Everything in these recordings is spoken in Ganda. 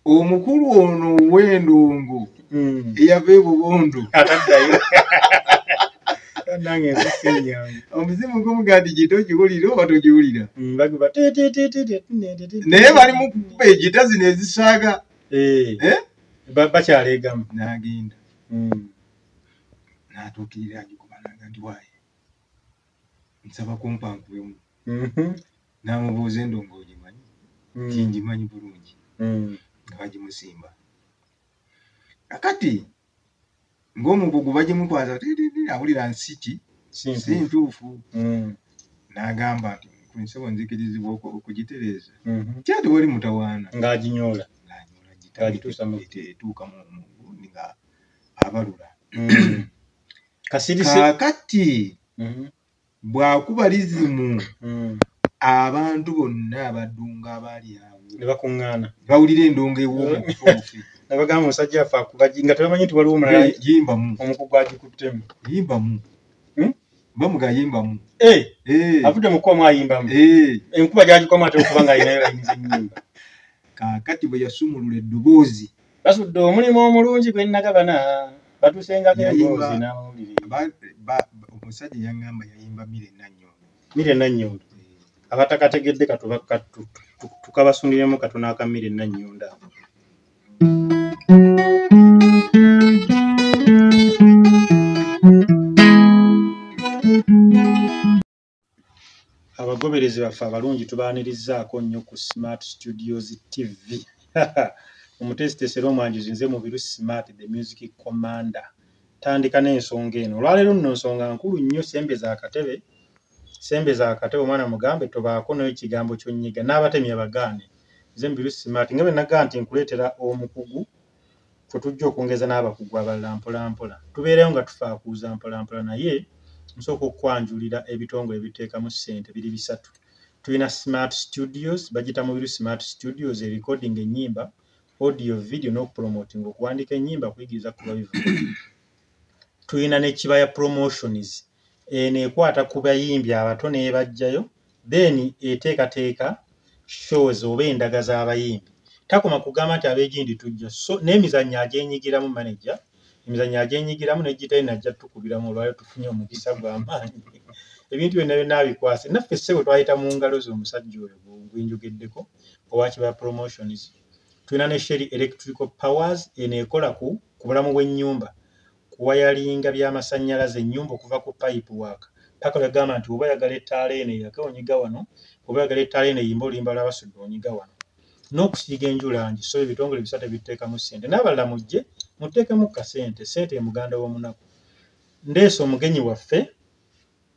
Omukulu ono ow'endongo eyava e Bubondo ataddayo. Nange ensi si nnyangu. Omuzimu gumugaa nti gita ogiwulira oba togiwulira? Baguba te te te te te te te te. Naye bali mu kukuba egita zino ezisaaga. Eh? Eh? Bakyaleegamu. N'agenda. N'atuukirira agikuba n'aga nti waaye nsaba kumpa nkubemu. N'amubuuza endongo ogimanyi? Nti ngimanyi bulungi. Nga bagimusimba. Kakati ng'omugugu bagimukwasa tiri awulira nsi ki? Si ntuufu. N'agamba nti nsebo nzikirizibwa okugitereeza. Kya tewali mutawaana. Ng'aginyoola. Ng'anyoola gita Ng'agituusa mu- etuuka mu gundi nga abalula. Kasirise. Kaakati bw'akuba lizimu abantu bonna abaddunga abaali awo Ne bakuŋŋaana. bawulira endongo ew'omu obufi. Ne bagamba omusajja affe akuba nga tebamanyi nti waliwo omulala Yimbamu. omukugu agikuttemu. Yimbamu. Hmm? Bamuga yimbamu. Eh, Eh. avudde mu kkubamu ayimbamu. Eh. Enkuba gy'agikwamu ate okuba ng'alinayo layini z'ennyimba. Kaakati bwe yasumulula eddoboozi. Basudde omulimu omulungi gwe nnagabana batusengako Yayimba. emboozi n'amawulire. Omusajja yaŋŋamba yayimba Mire Nannyondo. Mire Nannyondo. Abatakategedde tukabasundiremu katono aka Mire Nannyondo ako. Abagoberezi baffe abalungi tubaanirizzaako nnyo ku Smart Studios TV. Omuteesiteesi era omwanjuzi nze Mubiru Smart, the music commander. Tandika n'ensonga eno. Olwaleero nno nsonga nkulu nnyo, sembeza akatebe. Sembeza akatebe omwana mugambe tobaako n'ekigambo ky'onnyiga n'abatemi abagaane. Nze Mubiru Smart nga bwe nagamba nti nkuleetera omukugu kwe tujja okwongeza n'abakugu abalala mpola mpola. Tubeereyo nga tufaakuuza mpola mpola naye nsooka okwanjulira ebitongole ebiteekamu ssente biri bisatu. Tulina Smart Studios, bagiyita Mubiru Smart Studios, erecording ennyimba, audio, video n'okupromotinga, okuwandiika ennyimba, kuyigiriza kuba bivuga. Tulina ne Kibaya Promotions, eno ekwata ku bayimbi abato n'ebaggyayo, then eteekateeka shows oba endaga z'abayimbi. Takoma kugamba nti ab'egindi tujja, so n'emizannyo agyenyigiramu manager, emizannyo agyenyigiramu ne gita najja tukubiramu olwaleero tufunye omukisa gw'amaanyi. Ebintu byonna byonna abikwase. Naffe ssebo twayita mu ngalo z'omusajja oyo gwe njogeddeko owa Kibaya Promotions. Tulina ne Sherry Electrical Powers, eno ekola ku bulamu bw'ennyumba, kuwayalinga by'amasannyalaze ennyumba okuva ku pipe work paka lwegamba nti oba oyagala ettaala eno eyake onyiga wano, oba oyagala ettaala eno eyimbe oluyimba lw'abasudde onyiga wano. N'okusiiga enju langi. So ebitongole bisatu ebituteekamu ssente. N'abalala mujje muteekemu kasente, ssente ye muganda w'omunaku. Ndeese omugenyi waffe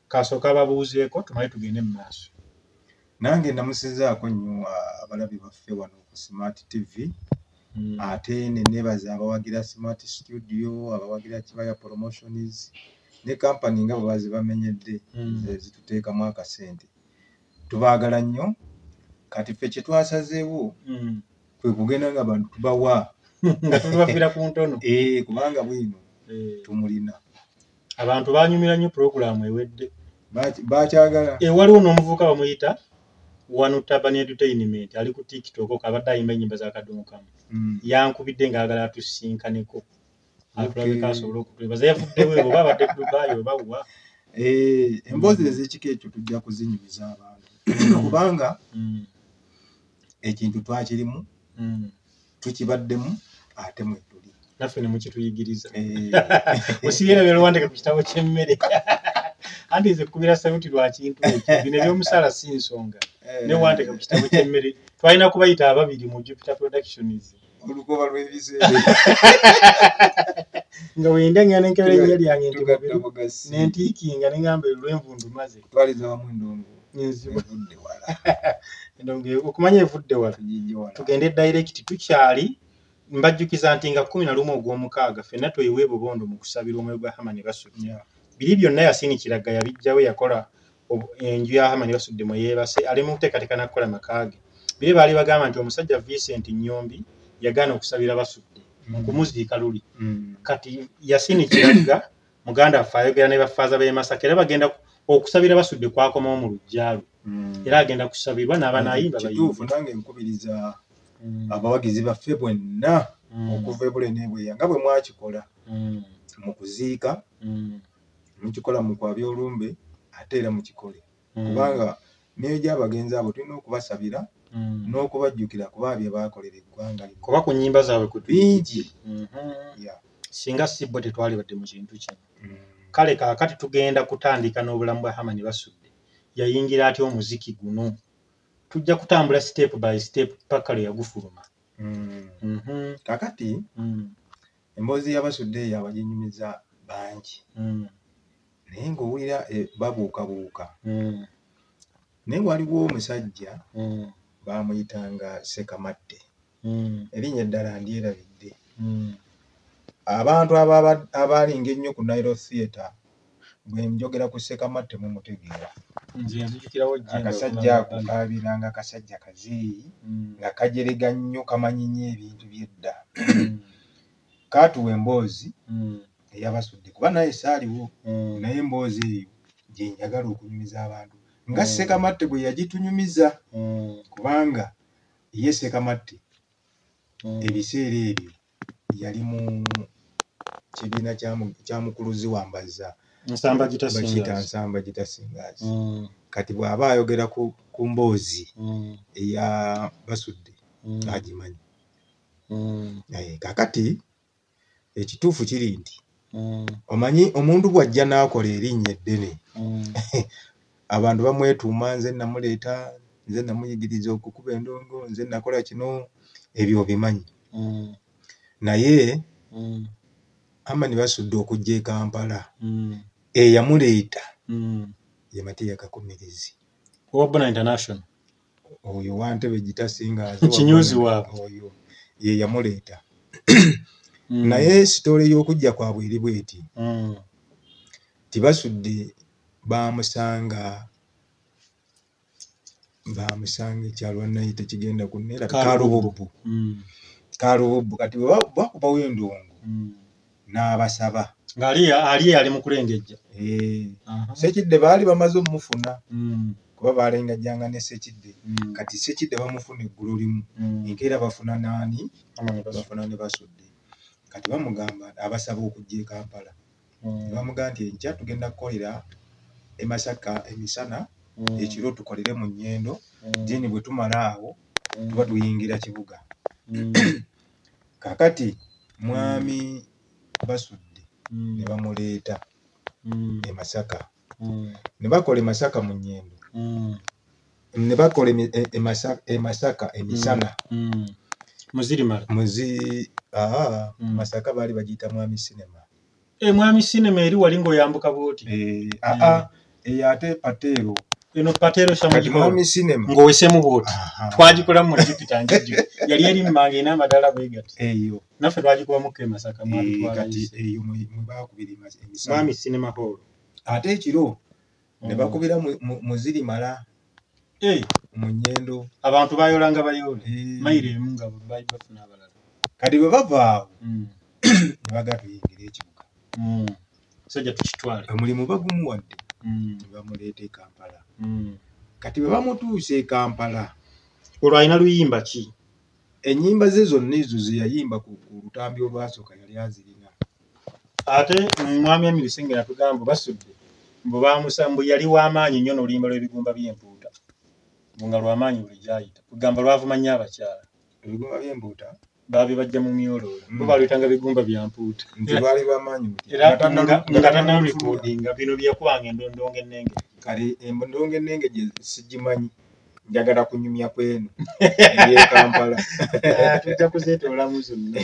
kasooka ababuuzeeko tumale tugende mu maaso. Nange namusizaako nnyo abalabi baffe wano ku Smart TV. Ate ne neebaza abawagira Smart Studio, abawagira Kibaya Promotions ne kampani nga bwe bazibamenyedde ze zituteekamu akasente. Tubaagala nnyo. Kati ffe kye twasazeewo kwe kugenda nga abantu tubawa. Nga tubaviira ku ntono. Eh, kubanga bwino tumulina. Abantu baanyumira nnyo pulogulaamu ewedde. Bakyagala. Waliwo n'omuvubuka bamuyita Wanu Tabani Entertainment ali ku TikTok abadde ayimba ennyimba za Kadonkamu. Yankubidde ng'ayagala atusinkaneko. Atulabeko asobole okutwebaza. Yavuddewo oba abadde Dubai oba wa. Eh, emboozi ez'ekika ekyo tujja kuzinyumiza abantu. Kubanga ekintu twakirimu, tukibaddemu ate mwe tuli. Naffe ne mukituyigiriza. Eh. Osibye by'olwandika ku kitabo ky'emmere. Anti nze kkubira saluti lwa kintu ekyo. Bino eby'omusaala si nsonga. Ne wandika ku kitabo ky'emmere. Twalina kubayita ababiri mu Jupiter Productions. Olukoba lw'ebiseera. Nga wenda ngenda ne nkebera erinnya lyange nti Tugatta Mubiru, bugasi. ne ntiikinga ne ngamba olw'envundu maze. Twaliza wamu endongo. Enzibu. Evudde wala. Endongo okumanya evudde wala. Tugijje wala. Tugende direct tukyali mbajjukiza nti nga 11 ogw'omukaaga ffenna tweyiwe e Bubondo mu kusabira omwoyo gwa Hamani Basudde. Biri byonna Yasini Kiragga yabiggyawo yakola enju ya Hamani Basudde mwe yeebase ali mu kuteekateeka na kukola maka ge. Biri baali bagamba nti omusajja Vincent Nnyombi yagaana okusabira Basudde okumuziika luli. Kati Yasini Kiragga muganda waffe ayogera ne bafaaza b'e Masaka era bagenda okusabira Basudde kwakomawo mu luggya lwe. Era agenda kusabirwa n'abanaayimba Kituufu bayimbe. nange nkubiriza Abawagizi baffe bwenna okuva ebule n'ebweya nga bwe mwakikola mu kuziika, mukikola mu kwabya olumbe, ate era mukikole kubanga myoyo gy'abagenzi abo tulina okubasabira n'okubajjukira kuba bye baakolera eggwanga lino kuba ku nnyimba zaabwe bingi. Singa si bo tetwalibadde mu kintu kino. Kale kaakati tugenda kutandika n'obulamu bwa Herman Basudde. Yayingira atya omuziki guno? Tujja kutambula step by step paka lwe yagufuluma. Kaakati emboozi ya Basudde eyo abaginyumiza bangi, naye ng'owulira babuukabuuka. Naye waliwo omusajja baamuyitanga Ssekamatte, erinnya eddala ndyerabidde. Abantu abaalinga ennyo ku Nile Theatre, bwe njogera ku Ssekamatte mumutegeera. Akasajja ako kaabeeranga kasajja kazeeyi nga kajerega nnyo, kamanyi nnyo ebintu by'edda. Kaatuwa emboozi ey'Abasudde kuba naye saaliwo, naye emboozi eyo gye njagala okunyumiza abantu nga Ssekamatte bwe yagitunyumiza, kubanga ye Ssekamatte ebiseera ebyo yali mu kibiina kya Mukuluzi Wambaza, Nsamba Gita Singers. Kati bw'aba ayogera ku mboozi eya Basudde agimanyi. Kaakati ekituufu kiri nti omanyi omuntu bw'ajja n'akola erinnya eddene, abantu bamwetuuma, nze namuleeta, nze namuyigiriza okukuba endongo, nze nakola kino, ebyo obimanyi. Naye Herman Basudde okujja e Kampala, eyamuleeta ye Matiya Kakumirizi owa Bona International, oyo wa Ntebe Gita Singers, kinyuzi waabwe, oyo ye yamuleeta. Naye sitole y'okujja kwabwe eri bweti, Tibasudde bamusanga ekyalo naye tekigenda kunnera Kalububbu. Kalububbu kati bakubawo endongo n'abasaba ng'ali ali mu kulengejja. Ssekidde baali bamaze omufuna kuba baalengejjanga ne Ssekidde. Kati Ssekidde bamufuna eggulo limu, enkeera bafuna naani? Bafuna ne Basudde. Kati bamugamba abasaba okujja e Kampala. Ne bamugamba nti enkya tugenda kukolera e Masaka emisana, ekiro tukolere mu Nnyendo, then bwe tumala awo tuba tuyingira kibuga. Kaakati mwami Basudde ne bamuleeta e Masaka. Ne bakola e Masaka mu Nnyendo. Ne bakola e Masaka emisana. Muzirimala. Masaka baali bagiyita Mwami Cinema. Mwami Cinema eri wali ng'oyambuka bw'oti. Eyo ate Pateero. Eno Pateero Kati Mwami Cinema ng'owesemu bw'oti. Twagikolamu mu Jupiter njijjo. Yali eri mmange erina amadaala bwe gati. Eyo. Naffe twagikubamuko e Masaka Kati eyo mwe baakubira emisana. Mwami Cinema Hall. Ate ekiro ne bakubira Muzirimala. Mu Nnyendo. Abantu baayolanga bayoole. Mayiro emu nga bafuna abalala. Kati bwe bava awo ne bagala tuyingire ekibuga. Sajja tukitwale. Omulimu bagumuwadde. Ne bamuleeta e Kampala. Kati bwe bamutuusa e Kampala, olwo alina luyimba ki? Ennyimba ze zonna ezo ze yayimba ku lutambi olwasooka yali azirina. Ate mwami Emily Sengera atugamba Basudde mbu baamusa mbu yali w'amaanyi nnyo n'oluyimba lw'ebigumba by'empuuta. Mbu nga lw'amaanyi buli gy'ayita. Kugamba lwavuma nnyo abakyala. Ebigumba by'empuuta? Baabibajja mu myoloola. Bo baaluyitanga bigumba bya mpuuta. Nti lwali lw'amaanyi mutya. Era nga tannalulikodinga bino bye yakubanga endondongo ennenge. Kale endongo ennenge gye sigimanyi. Njagala kunyumya kw'eno ey'e Kampala. Tujja kuzeetoolamu zonna.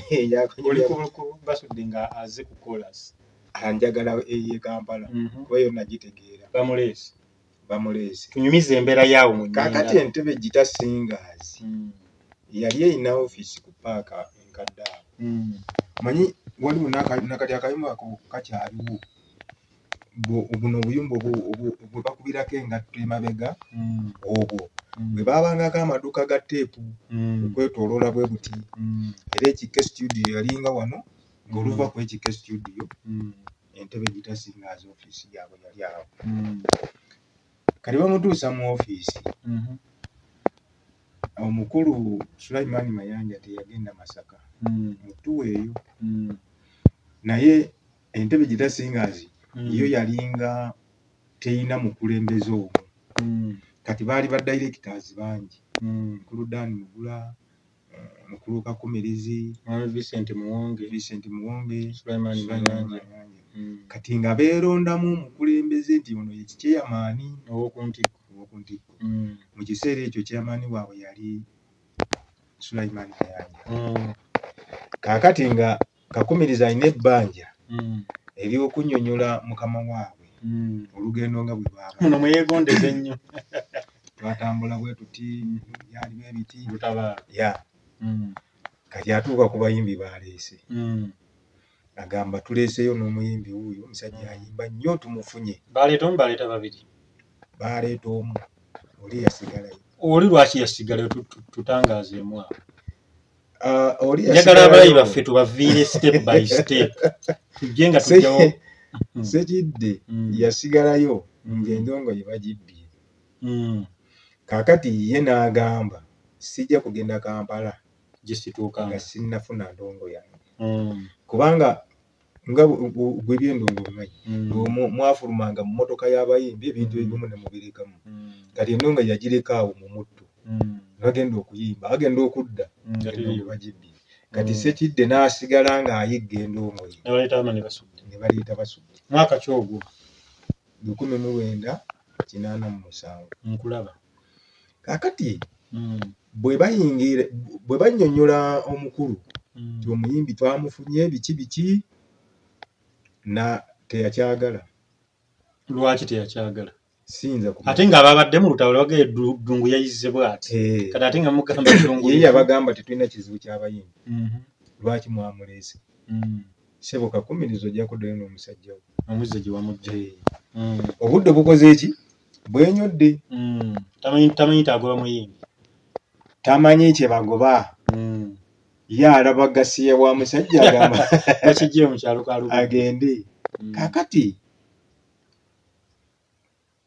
Oli ku Basudde nga azze ku chorus. Njagala ey'e Kampala kuba yo nagitegeera. Bamuleese. Bamuleese. Tunyumize embeera yaawo mu nnyinga. Kaakati Entebe Gita Singers yali erina ofiisi ku ppaaka enkadde awo. Omanyi waliwo nakati akayumba ako kakyaliwo. Buno obuyumba bwe bakubirako engatto emabega obwo bwe baabangako amaduuka ga teepu okwetooloola bwe buti. Era Ekike Studio yalinga wano, ng'oluva ku Ekike Studio Entebe Gita Singers ofiisi yaabwe yali awo. Kati bamutuusa mu ofiisi. Omukulu Sulaiman Mayanja teyagenda Masaka mutuweeyo, naye Entebe Guitar Singers yo yalinga teyina mukulembeze omu. Kati baali ba directors bangi, mukulu Dan Mugula, mukulu Kakumirizi, Vincent Muwonge, Sulaiman Mayanja. Kati nga beerondamu omukulembeze nti ono ye chairman ow'oku ntikko. Mu kiseera ekyo chairman waabwe yali Sulaiman Mayanja. Kaakati nga Kakumirizi alina ebbanja ery'okunnyonnyola mukama waabwe olugendo nga bwe lwaba. Muno mweyegondeza ennyo. Twatambula bwe tuti, byali bwe biti. Lutabaalo. Ya, kati atuuka ku bayimbi baleese, agamba tuleeseeyo n'omuyimbi wuuyo, omusajja ayimba nnyo, tumufunye. Baleeta omu, baleeta babiri? Baleeta omu, oli yasigalayo. Oli lwaki yasigalayo? Tutangaazeemu awo. Oli Njagala abalayi baffe tubaviire step by step, tujje nga tujjawo. Sekidde yasigalayo ng'endongo ye bagibbye. Kaakati ye n'agamba sijja kugenda Kampala Gisituuka nga sinnafuna ndongo yange, kubanga nga gwe byendongo bimanyi, mwafulumanga mu mmotoka y'abayimbi ebintu ebimu ne mubirekamu. Kati endongo yagireka awo mu mutto, bagenda okuyimba, bagenda okudda endongo bagibbye. Kati Sekidde n'asigala ng'ayigga endongo ye. Ne baleeta Basudde. Mwaka ki ogwo? 1987. Nkulaba. Kaakati bwe bayingira, bwe bannyonnyola omukulu nti omuyimbi twamufunye biki biki, na teyakyagala. Lwaki teyakyagala? Siyinza kumanya. Ate nga ababadde mu lutalo bagee Ddungu yayize bw'ati. Kati ate nga mugamba Ddungu Ye yabagamba tetulina kizibu ky'abayimbi, lwaki mwamuleese? Ssebo Kakumirizi, ojja kuddayo n'omusajja wo. Omuzze gye wamujja. Obudde bukoze eki? Bwenyodde. Tamanyi tagoba muyimbi. Tamanyi kye bagoba. Ye alaba gasiya wa musajja, agamba Bakijje mu kyalo Kalugu. agende. Kaakati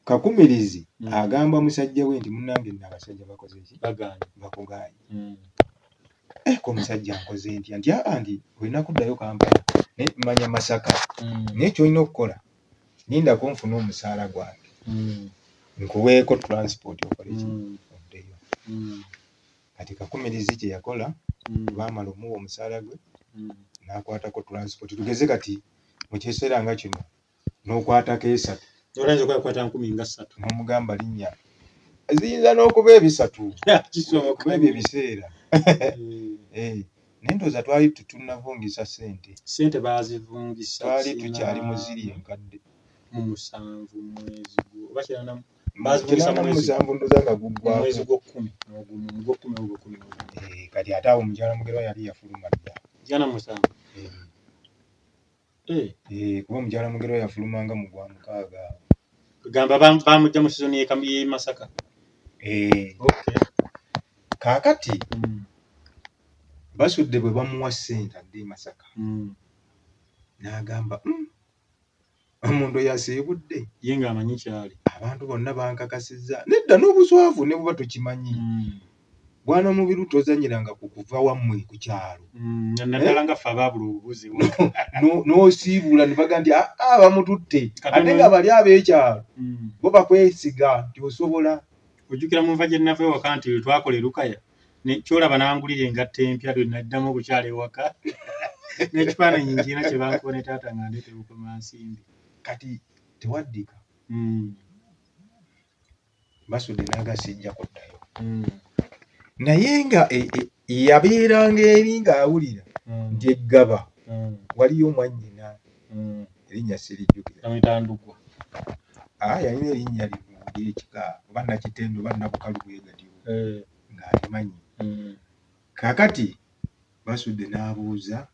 Kakumirizi agamba musajja we nti munnange nno abasajja bakoze ki? Bagaanye. Bakugaanye. Ko omusajja nkoze ntya? Nti aa, nti olina kuddayo Kampala, naye manya Masaka, naye kyolina okukola, lindako nfune omusaala gwange, nkuweeko transport okole ki? Oddeyo. Kati Kakumirizi kye yakola, baamala omuwa omusaala gwe, n'akwatako transport. Tugeze kati mu kiseera nga kino n'okwatako 3. Oyinza okuba 30,000. N'omugamba linnya, ziyinza n'okuba 300. Kisoboka. Kuba ebyo ebiseera, naye ndowooza twali tetunnavungisa ssente. Ssente baazivungisa. Twali tukyali mu ziri enkadde. Mu musanvu, mwezi oba kinaana, baazivungisa 87 ndowooza nga guggwako. Mwezi gw'okkumi n'ogumu, mu gw'okkumi oba ogw'okkumi n'ogumu. Kati ate awo omukyala Mugerwa yali yafuluma dda. 87. Kuba omukyala Mugerwa yafulumanga mu gwa mukaaga awo. Gamba bamujja mu sizoni y'e Masaka. Kaakati Basudde bwe bamuwa ssente adde e Masaka, n'agamba, omuntu oyo asiibudde." Ye ng'amanyi kyali. Abantu bonna bankakasizza nedda n'obuswavu ne buba tukimanyi. Bwana Mubiru, tozannyiranga ku kuva wammwe ku kyalo. Naddala nga ffe abaabula obubuzi. N'osiibula ne baga nti aa, bamututte, ate nga bali ab'ekyalo bo bakwesiga nti osobola. Ojjukira mu nva gye nnava ewaka nti twakola erukaya, kyolaba nangulira engatto empya lwe naddamu okukyala ewaka, n'ekifaananyi nkirina kye bankuba ne taata nga ndeeta Bukomansimbi. Kati tewaddika. Basudde n'aga sijja kuddayo, naye nga yabeeranga eri ng'awulira nti eggaba waliyo mwannyina, erinnya sirijjukira. Bamuyita Ndugwa. Yalina erinnya lino ery'ekika, oba Nakitende oba Nabukalu bwe gatyo, ng'alimanyi. Kaakati Basudde n'abuuza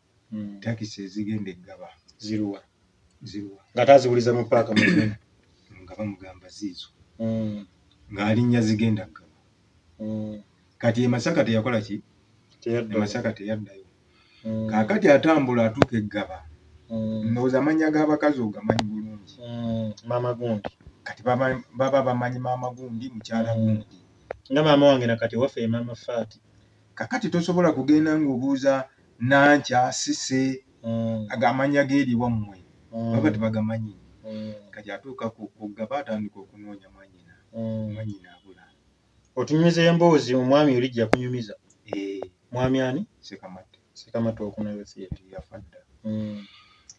takisi ezigenda eggaba Ziruwa? Ziruwa? Nga taziwuliza mu paaka mu Nga bamugamba ziizo, ng'alinnya zigenda ggaba. Kati e Masaka teyakola ki? E Masaka teyaddayo. Kaakati atambula atuuka eggaba, ndowooza amannya g'abakazi ogamanyi bulungi. Maama gundi. Kati baba bamanyi maama gundi, mukyala gundi. Nga maama wange nakati waffe maama Faati. Kakati tosobola kugenda ng'obuuza Nankya Sise agamanya g'eri wammwe baba tebagamanyi. Kati atuuka ku Ggaba atandika okunoonya mwannyina, mwannyina abula. Otunyumiza emboozi omwami oli gye yakunyumiza. Mwami ani? Ssekamatte. Ssekamatte okunayo theatre. Yafa dda.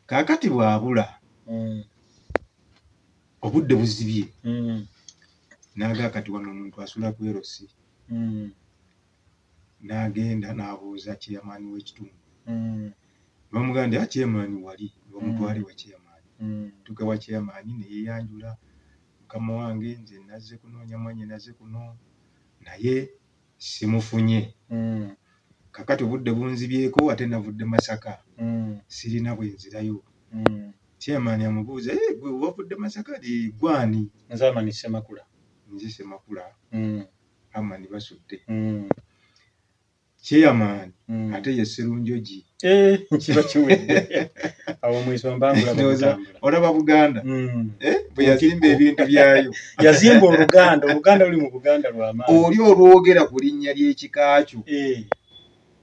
Kaakati bw'abula obudde buzibye n'aga kati wano omuntu asula ku LC. N'agenda n'abuuza chairman w'ekitundu. Bamugamba nti chairman wali, bamutwale wa chairman. Tuuka wa chairman ne yeeyanjula, mukama wange nze nazze kunoonya mwannyinaze kuno naye simufunye. Kakati obudde bunzibyeko ate navudde Masaka sirina bwe nzirayo. Chairman amubuuza, gwe wavudde Masaka gwani? Nze Amani Ssemakula. Nze Ssemakula. Amani Basudde. Chairman ate ye Sserunjogi. Kiba kiwedde. Awo mwisomba ngulaba. Olaba Buganda. Bwe yazimba ebintu byayo. Yazimba Oluganda, Oluganda luli mu Buganda lwa maanyi. Oli olwogera ku linnya ly'ekika kyo.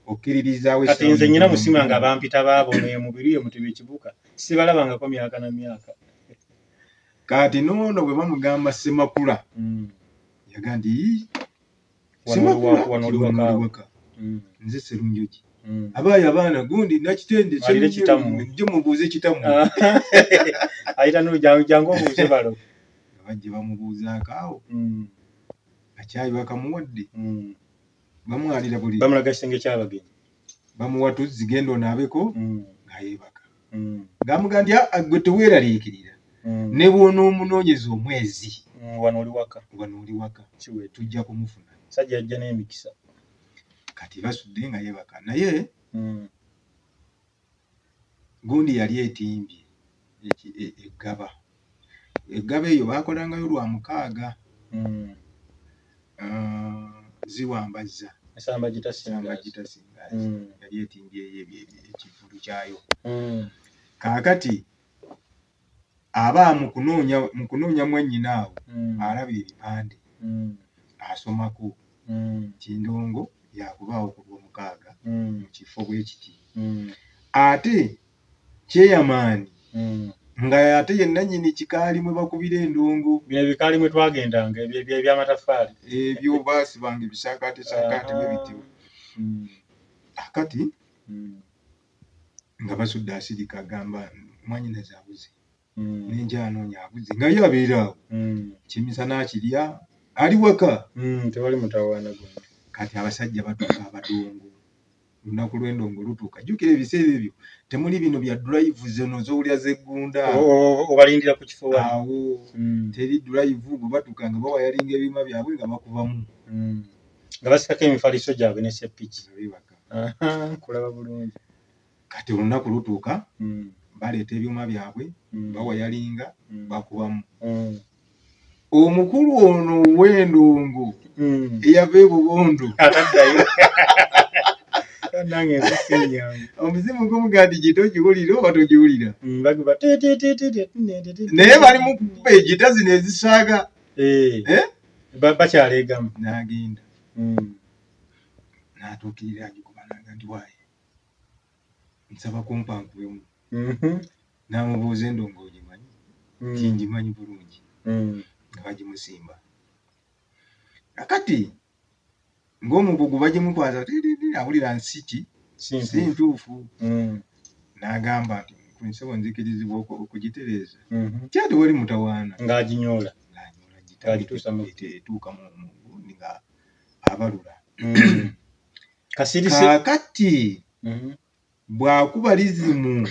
Okkiririzaawo. Kati nze nnyina musima nga bampita baabo ne mubiri ye Mutebi ekibuka. Sibalabangako myaka na myaka. Kati n'ono bwe bamugamba Ssemakula. Yagamba nti Ssemakula wano oli waka. Nze Sserunjogi. Abaayo abaana gundi Nakitende nje mubuuze kitammwe. Ayita n'olujjangu jangu obuuze balo. Bajje bamubuuzaako awo. Akyayi bakamuwadde. Bamwalira buli. Bamulaga ekisenge ky'abagenyi. Bamuwa tuzzi genda onaabeko nga yeebaka. Ng'amugamba nti gwe teweeraliikirira. Ne bw'onoomunoonyeza omwezi. Wano oli waka. Wano oli waka. Tujja kumufuna. Sajja ajja n'emikisa. Kati Basudde nga yeebaka naye gundi yali etimbye eggaba. Eggaba eyo baakolangayo lwa mukaaga. Ziwambazza. Ensamba gitasinga. Yali etimbye eyo ekivvulu kyayo. Kaakati aba mu kunoonya mwannyina awo alaba ebipande asomako Kindongo yakubaawo ku Lwomukaaga mu kifo bwe kiti. Ate chairman nga ate ye nannyini kikaali mwe bakubira endongo. Bino ebikaali mwe twagendanga eby'amataffaali. Ebyo baasibanga ebisaakaate bwe bityo. Akati nga Basudde asirika agamba mwannyinaze abuze. N'enja anoonya abuze nga ye abeera awo. Kimisana akirya ali waka. Tewali mutawaana gwonna. Kati abasajja batuuka abadongo. Olunaku lw'endongo lutuuka. Jjukira ebiseera ebyo temuli bino bya drive zino z'owulira z'eggunda. Obalindira ku kifo wali. Awo teri drive bwe batuuka nga bawayalinga ebyuma byabwe nga bakubamu. Nga basikako emifaliso gyabwe ne seppiki. Beebaka. Nkulaba bulungi. Kati olunaku lutuuka baleeta ebyuma byabwe bawayalinga bakubamu. Omukulu ono ow'endongo eyava e Bubondo ataddayo. Nange ensi si nnyangu. Omuzimu gumugamba nti gita ogiwulira oba togiwulira. Naye bali mu kukuba egita zino ezisaaga. Bakyaleegamu. N'agenda. N'atuukirira agikuba n'agamba nti waayi nsaba kumpa nkubemu. N'amubuuza endongo ogimanyi? Nti ngimanyi bulungi. Nga bagimusimba. Kakati ng'omugugu bagimukwasa awulira nsi ki si ntuufu. N'agamba nti nsebo nzikirizibwa okugitereeza. Kya tewali mutawaana. Ng'aginyoola. Ng'aginyoola etuuka mu gundi nga abalula. Kasirise. Kaakati bw'akuba lizimu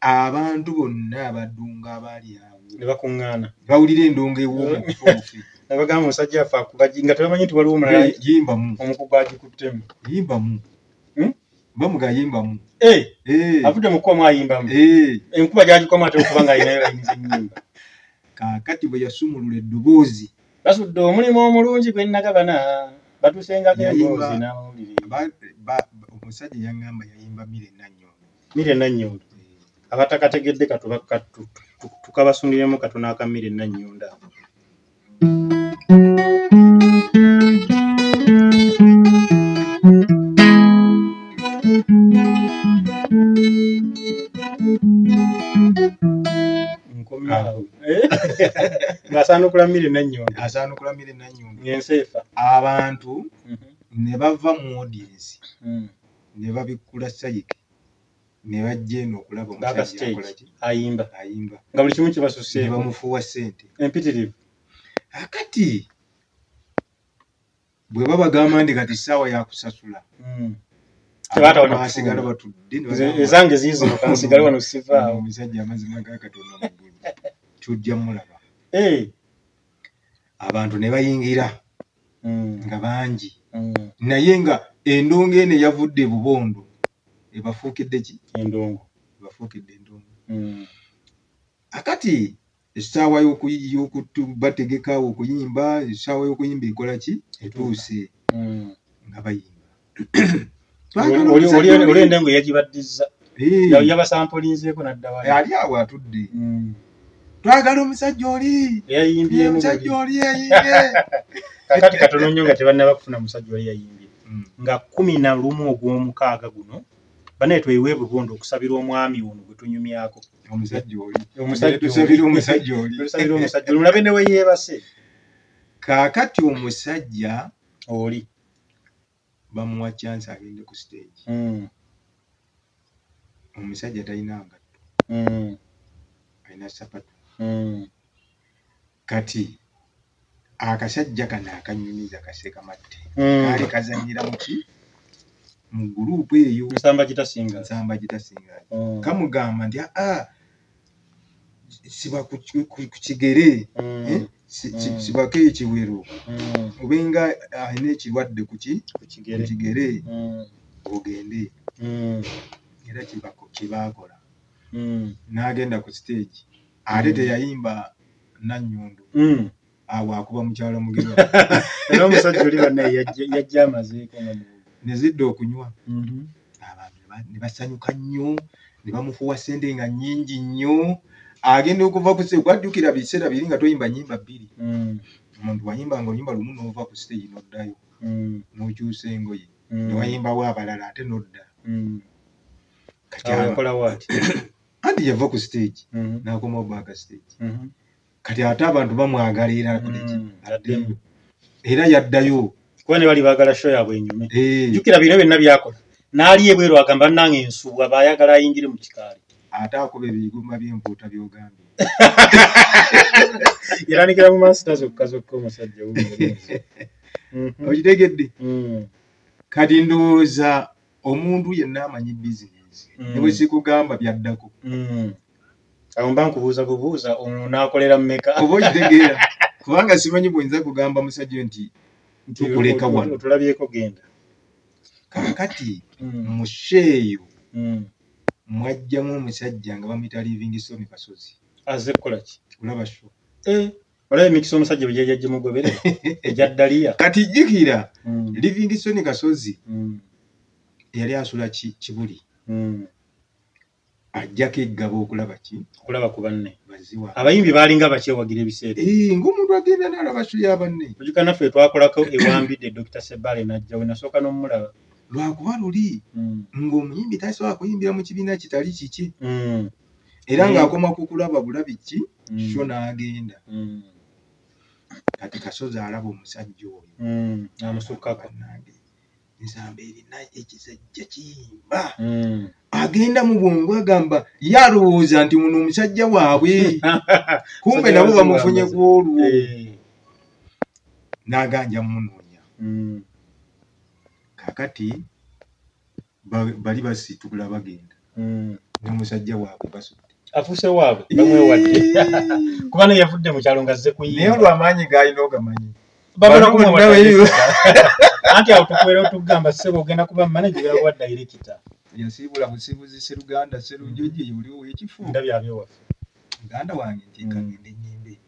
abantu bonna abaddunga abaali awo ne bakuŋŋaana. Bawulira endongo ew'omu obufi. Ne bagamba omusajja affe akuba nga tebamanyi nti waliwo omulala yimbamu. Omukugu agikuttemu. Yimbamu. Bamuga yimbamu. Avudde mu kkubamu ayimbamu. Enkuba gy'agikubamu ate okuba ng'alinayo layini z'ennyimba. Kaakati bwe yasumulula eddoboozi. Basudde omulimu omulungi gwe nnagabana batusengako emboozi n'amawulire. Omusajja yaŋŋamba yayimba Mire Nannyondo. Mire Nannyondo. Abatakategedde tukabasundiremu katono aka Mire Nannyondo ako. Nkomyawo ng'asaanukula Milly Nannyondo, asaanukula Milly Nannyondo ng'ensi efa. Abantu ne bava mu audience ne babikkula sayike ne bajja eno okulaba omusajja akola ki, ayimba, ayimba nga buli kimu ne kibasuseeko, bamufuuwa ssente empitirivu. Akati bwe babagamba nti kati ssaawa yakusasula, Tebaatawana basigala kufuluma. batudde ne Nze bagamba, ezange ziizino, kansigale wano, sivaawo. Omusajja amazima ga Katonda mu ggulu tujja mulaba. Abantu ne bayingira nga bangi, naye nga endongo eno eyavudde e Bubondo ebafuukidde ki? Endongo. Ebafuukidde endongo. Akati essaawa y'okubategeka okuyimba, essaawa y'okuyimba ekola ki, etuuse, nga bayimba. Oli endengo yagibaddiza, yabasampulinzeeko nadda wali. Ali awo atudde, twagala omusajja oli eyayimbyemu. Omusajja oli yayimbye. Kakati katono nnyo nga tebannaba kufuna musajja oli yayimbye, nga 11 ogw'omukaaga guno, banaye tweyiwe Bubondo okusabira omwami ono gwe tunyumyako. Omusajja oli. Omusajja oli. Tusabira omusajja oli. Tusabira omusajja oli, mulabe ne we yeebase. Kaakati omusajja oli bamuwa chance agende ku stage. Omusajja talina ngatto, alina sapatu. Kati akasajja kano akanyumiza kaseekamatte kaali kazannyira muki, mu gurupu eyo. Nsamba gitasinga. Nsamba gitasinga. Kamugamba nti aa, siba ku kigere, eh? Sibako ekiwero, obenga alina ekirwadde kuki, ku kigere. Ku kigere, ogende. Era kyebaakola, n'agenda ku stage, ate teyayimba Nannyondo, awo akuba mukyala Mugerwa. Era omusajja oli bannaye yajja amazeeko nga muwogo. Ne zidda okunywa, abantu ne basanyuka nnyo, ne bamufuuwa ssente nga nnyingi nnyo. Agenda okuva ku stage, gwajjukira biseera biri nga toyimba nnyimba bbiri. Omuntu wayimbanga oluyimba lumu n'ova ku stage n'oddayo, n'okyusa engoye, ne wayimbawo abalala ate n'odda. Kati Awo yakolawo ati? Anti yava ku stage n'akomawo back stage. Kati ate abantu bamwagala era akole ki? Addeyo. Era yaddayo. Kuba ne bali baagala show yaabwe enyume. Jjukira bino byonna byakola n'ali ebweru agamba nange ensubwa, baayagala ayingire mu kikaali. Ate akuba ebigumba by'empuuta by'ogambye. Yatandikira mu mansita zokka zokka omusajja wuuyo. Okitegedde? Kati ndowooza omuntu yenna amanyi bizinensi, ne bwe sikugamba byaddako. Awo mba nkubuuza bubuuza, ono n'akolera mmeka? Oba okitegeera, kubanga simanyi bwenza kugamba musajja nti Nti tukuleka wano. Otulabyeko, genda. Kaakati mu show eyo mwajjamu omusajja nga bamuyita Livingstone Kasozi. Azze kukola ki? Kulaba show. Olaba emikisa omusajja bwe gyajja gimugoberera egya ddaliya. Kati jjukira, Livingstone Kasozi yali asula Kibuli, ajjako eggaba okulaba ki? Okulaba ku banne. Baziwa. Abayimbi baalinga bakyewagira ebiseera. Ng'omuntu agenda n'alaba show ya banne. Ojjuka naffe twakolako ewambidde Dr. Sebale n'ajja, we nasooka n'omulaba. Lwakuba luli ng'omuyimbi tasobola kuyimbira mu kibiina kitali kiki, era ng'akoma ku kulaba bulabi ki, show n'agenda. Kati Kasozi alaba omusajja oyo. Amusukkako. Bannange, Nsamba erina ekisajja kiyimba. Agenda mu bwongo agamba ye alowooza nti muno omusajja waabwe, kumbe nabo bamufunye ku olwo. N'aganja munoonya. Kaakati bali basitukula bagenda, n'omusajja waabwe basudde. Afuuse waabwe, bamwewadde kuba naye yavudde mu kyalo ng'azze Naye kuyimba. olw'amaanyi g'alina ogamanyi. Babula Bano kumuwa bonna director. Anti awo tukwera otugamba ssebo ogenda kuba manager yakuwa director. Yasiibula busiibuzi Sseruganda, Sserunjogi oli ow'ekifo. Ndabye ab'ewaffe. Muganda wange nti kagende nnyimbe.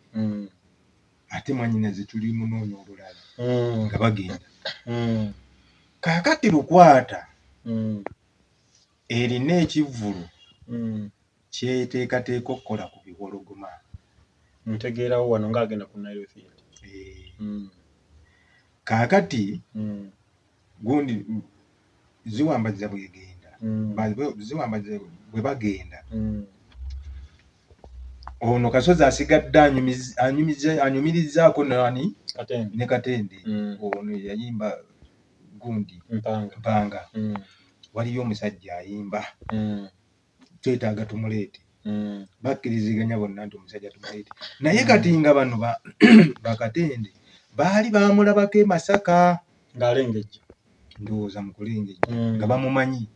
Ate mwannyinaze tuli munoonya olulala, nga bagenda. Kaakati Lukwata erina ekivvulu kyeteekateeka okukola ku Biwologoma. Ntegeerawo wano ng'agenda ku Nile Theatre. Kaakati gundi ziwambazza bwegenda. Ziwamba bwe bagenda, ono Kasozi asigadde anyumirizaako nani ne Katende. Ono yayimba gundi Mpanga. Waliyo omusajja ayimba, twetaaga tumuleete. Bakkiriziganya bonna nti omusajja tumuleete, naye kati nga bano Bakatende baali bamulabako e Masaka ng'alengejja, ndowooza mu kulengejja nga bamumanyi,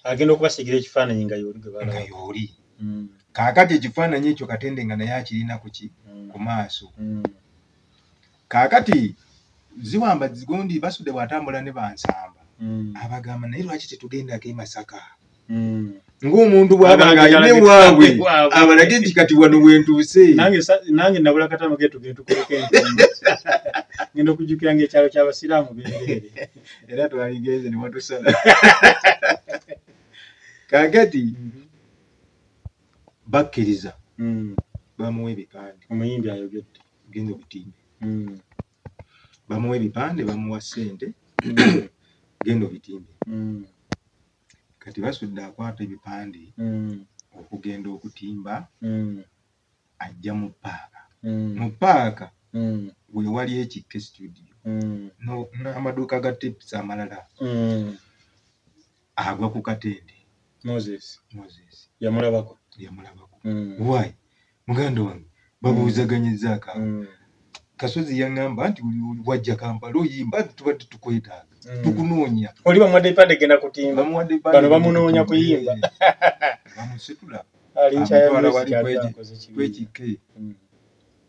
agenda okubasiigira ekifaananyi nga y'oli gwe balaba, nga y'oli. Kaakati ekifaananyi ekyo Katende nga naye akirina ku ki ku maaso. Kaakati Ziwamba gundi Basudde bw'atambula ne Bansamba, abagamba naye lwaki tetugendako e Masaka? Ng'omuntu bw'aba nga alina ewaabwe abalage nti kati wano we ntuuse. Nange nabula katama ke tugende tukoleko entumbi. Ngenda okujjukira ng'ekyalo ky'abasiraamu beereere. Era twaligenze ne watusala. Kaakati bakkiriza, bamuwa ebipande. Omuyimbi ayogedde. Genda obitimbe. Bamuwa ebipande, bamuwa ssente, genda obitimbe. Kati Basudde akwata ebipande okugenda okutimba, ajja mu ppaaka. Mu ppaaka we wali ekikke studio n'amaduuka ga tips amalala. Agwa ku Katende. Moses yamulabako. Why? Muganda wange babuuzaganyizzaako awo. Kasozi yaŋŋamba nti wajja Kampala oyimba, tubadde tukwetaaga, tukunoonya. Oli bamuwadde ebipande genda kutimba, bano bamunoonya kuyimba. Bamusitula amutwala wali kwekikke.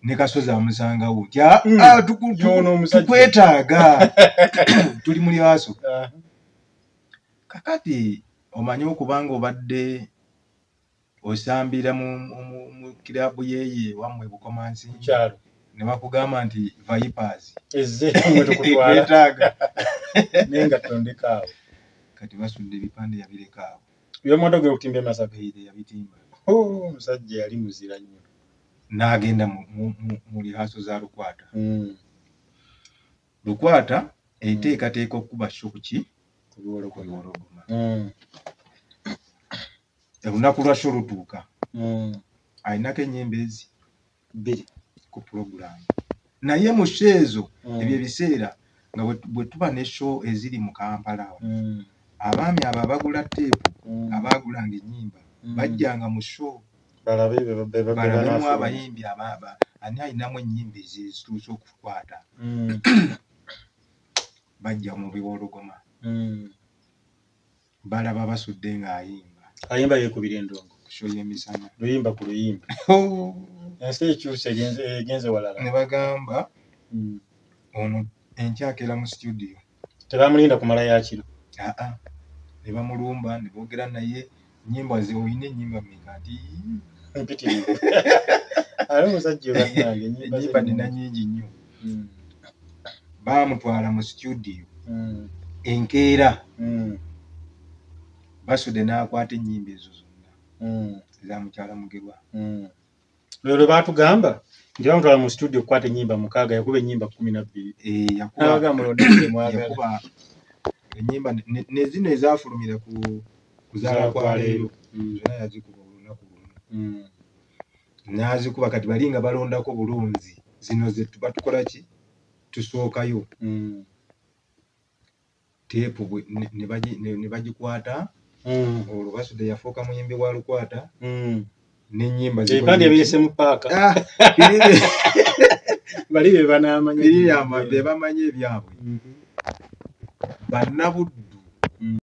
Ne Kasozi amusangawo nti tukwetaaga, tuli mu lyaso. Kakati omanyi okubanga obadde osambira mu kiraabu yeeye wammwe Bukomansimbi ne bakugamba nti Vipers ezze mwe tukutwala, ekwetaaga, naye nga tondeka awo. Kati Basudde ebipande yabireka awo. Byamuwadde ogenda okutimba e Masaka? Yabitimba. Omusajja yali muzira nnyo. N'agenda mu lihaaso za Lukwata. Lukwata eteekateeka okukuba sho ku ki? Ku Biwologoma. Olunaku lwa sho lutuuka. Alinako ennyimba ezi bbiri ku pulogulaamu. Naye mu sho ezo ebyo ebiseera nga bwe tuba ne sho eziri mu Kampala, abaami abo abagula teepu, abaagulanga ennyimba, bajjanga mu sho balabemu abayimbi ani alinamu ennyimba ezituuse okukwata. Bajja mu Biwologoma, balaba Basudde ng'ayimba. Ayimba yeekubira endongo. Ku sho y'emisana. Luyimba ku luyimba. Ensi ekyuse egenze walala. Ne bagamba ono enkyakera mu studio. Tebamulinda kumala ya kiro. Ne bamulumba ne boogera naye nnyimba ze olina ennyimba mmeka nti mpitirivu. Ate omusajja bannange ennyimba nina nnyingi nnyo. Baamutwala mu studio enkeera. Basudde n'akwata ennyimba ezo zonna eza mukyala Mugerwa. Lwe baatugamba nti bamutwala mu studio okukwata ennyimba 6, yakuba ennyimba 12. Yakuba ennyimba ne zino ezaafulumira ku kuzaala kwa leero zonna yazikuba olunaku lumu. N'azikuba kati bali nga balondako bulunzi zino ze tuba tukola ki tusookayo. Teepu ne bagikwata. Olwo Basudde yafuuka muyimbi wa Lukwata n'ennyimba ebipande ebirese mu ppaaka. Bali be banaamanya be bamanyi ebyabwe. Bannabuddu